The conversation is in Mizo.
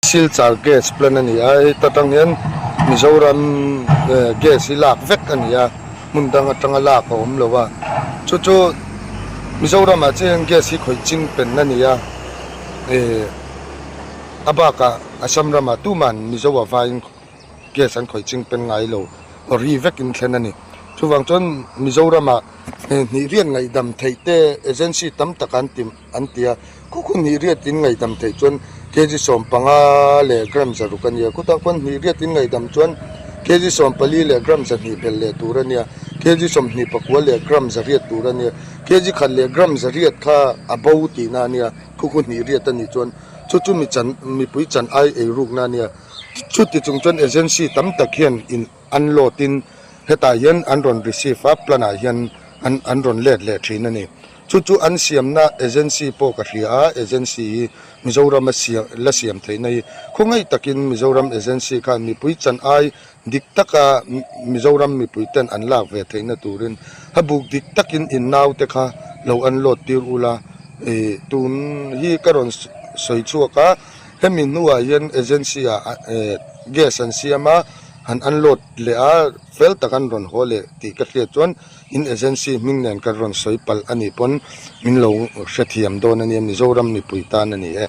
Silchar gas plant a ni a, heta tang hian Mizoram gas hi lak vek a ni a, hmun dang atanga lak a awm lo a, chu chu Mizoramah chian gas hi khawih ching pen a ni a, eh a bakah Assam ramah tuman Mizo a vaiin gas an khawih ching pen ngai lo, aw ri vekin thlen a ni. Chuvang chuan Mizoramah hnih riat ngaihdam theih te agency tam tak an ti. an ti a, khaw khaw hnih riat in ngaihdam theih chuan kg 15 leh gram 600 a nia, khawtah khuan hnih riat in ngaihdam chuan kg 14 leh gram 2 belh leh tur a nia, kg 24 leh gram 800 tur a nia, kg khat leh gram 800 kha a bo tihna a nia, khaw khaw hnih riat a nih chuan chu chu mi chan mipui chan ai ei rukna a nia, chuti chung chuan agency tam tak hian in unload in hetah hian an rawn receive a, plan ah hian an an rawn let leh thin a ni. Chu chu an siamna agency pawh ka hria a, agency hi Mizoram a siam la siam theihna hi khawngaih takin Mizoram agency khan mipui chan ai dik taka Mizoram mipui ten an lak ve theihna turin a buk dik takin in naute kha lo unload tir ula ih tun hi ka rawn sawi chhuak a, hemi hnuah hian agency ah gas an siam a han unload leh a fel tak an rawn haw leh tih ka hriat chuan. In agency hming nen ka rawn sawi palh a nih pawn min lo hrethiam dawn a nia Mizoram mipui tan a ni e.